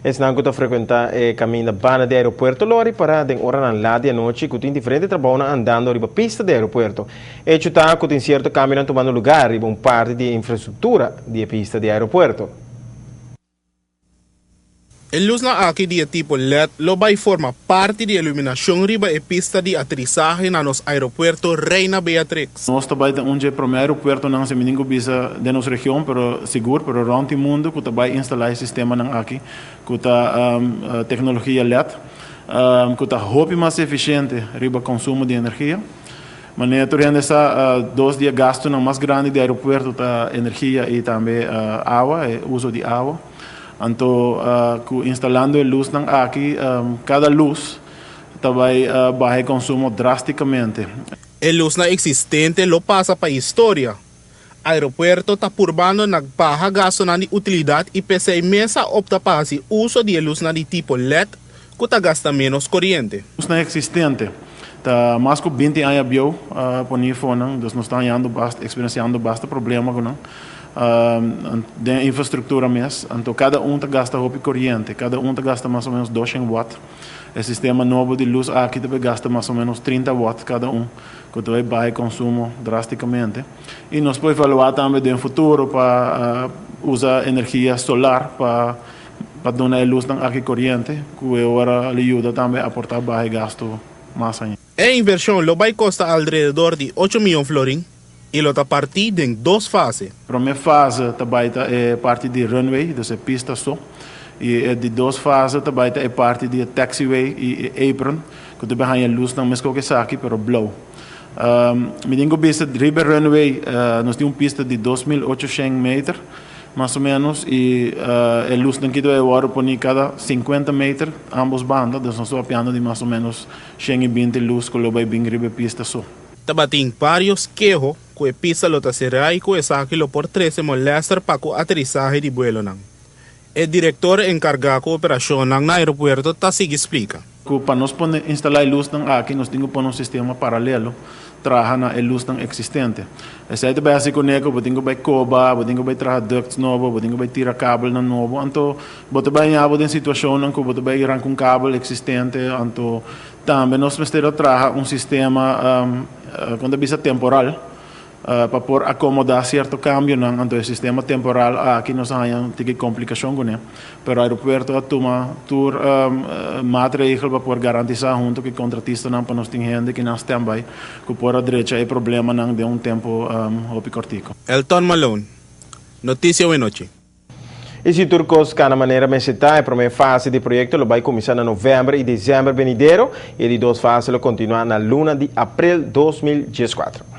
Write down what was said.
Esnan ku ta frekuentá e kaminda banda di aeropuerto lo ripará den oranan lat di anochi ku tin diferente trabounan andando riba pista di aeropuerto. Echo ta ku tin sierto kambionan tumando lugá riba un parti di e infrastruktura di e pista di aeropuerto. E lusnan aki di e tipo led lo bai forma parti di iluminashon riba e pista di aterisahe na nos aeropuerto Reina Beatrix. Nos ta bai ta un dje promé aeropuertonan, si mi tin ku bisa, den nos region, pero sigur, pero rònt di mundu ku ta bai instalá e sistemanan aki ku ta teknologia led, ku ta hopi mas efisiente riba konsumo di energia. Manera tur hende sa, dos di e gastunan mas grandi di aeropuerto ta energia i tambe awa, e uso di awa. Anto ku instalando e lusnan aki, kada lus ta bai baha e konsumo drástikamente. E lusnan eksistente lo pasa pa historia. Aeropuerto ta purbando na baha gastunan di utilidat i p'esei mes a opta pa hasi uso di e lusnan di tipo led ku ta gasta ménos koriente. Lusnan eksistente ta mas ku 20 aña bieu poni fonan, dus nos ta hañando basta, eksperensiando basta problema ku nan den e infrastruktura mes. Anto kada un ta gasta hopi koriente, kada un ta gasta mas o ménos 200 watt. E sistema nobo di lus aki ta bay gasta mas o ménos 30 watt kada un, ku ta bay baha e konsumo drástikamente. I nos por evaluá tambe den futuro pa usa energia solar pa pa duna e lusnan aki koriente, ku e ora lo yuda tambe aportá baha e gastu mas ainda. E invershon lo bai kosta alrededor di ocho mion florin i lo ta partí den dos fase. Promé fase ta bai ta e parti di runway, dus e pista so, i e di dos fase ta bai ta e parti di e taxiway i e apron, ku ta bai haña lusnan meskos ku esaki pero blou. Mi tin ku bisa riba e runway nos tin un pista di 2800 meter mas o menos i e lusnan ki ta bai wòrdu poni kada 50 meter ambos banda, dus nos ta papiando di mas o menos 120 lus ku lo bai bin riba e pista so. Tabatin vários keho ku e pista lo ta será i ku esaki lo por trese molèster pa ku aterisahe di buelonan. E direktor enkargá ku operashonnan na aeropuerto ta sigui splika. Ku pa nos pone instalá e lusnan aki nos tin ku pone un sistema paralelo traha na e lusnan eksistente. Esei ta bai hasi kuné ku bo tin ku bai koba, bo tin ku bai traha ducts nobo, bo tin ku bai tira kabelnan nobo. Anto bo ta bai haña bo den situashonnan ku bo ta bai ranka un kabel eksistente. Anto tambe nos mester a traha un sistema, kon ta bisa, temporal pa por akomodá sierto kambionan. Anto e sistema temporal aki nos a haña un tiki komplikashon kuné, pero aeropuerto a tuma tur maatregel pa por garantisá huntu ku e kontratistanan pa nos tin hende ki nan standby ku por a drecha e problemanan den un tempu hopi kòrtiku. Elton Malone, Noticia Wenochi. I si tur kos kana manera mester ta, e promé fase di proyekto lo bai kuminsá na novèmber i desèmber benidero i e di dos fase lo kontinuá na luna di aprel 2014.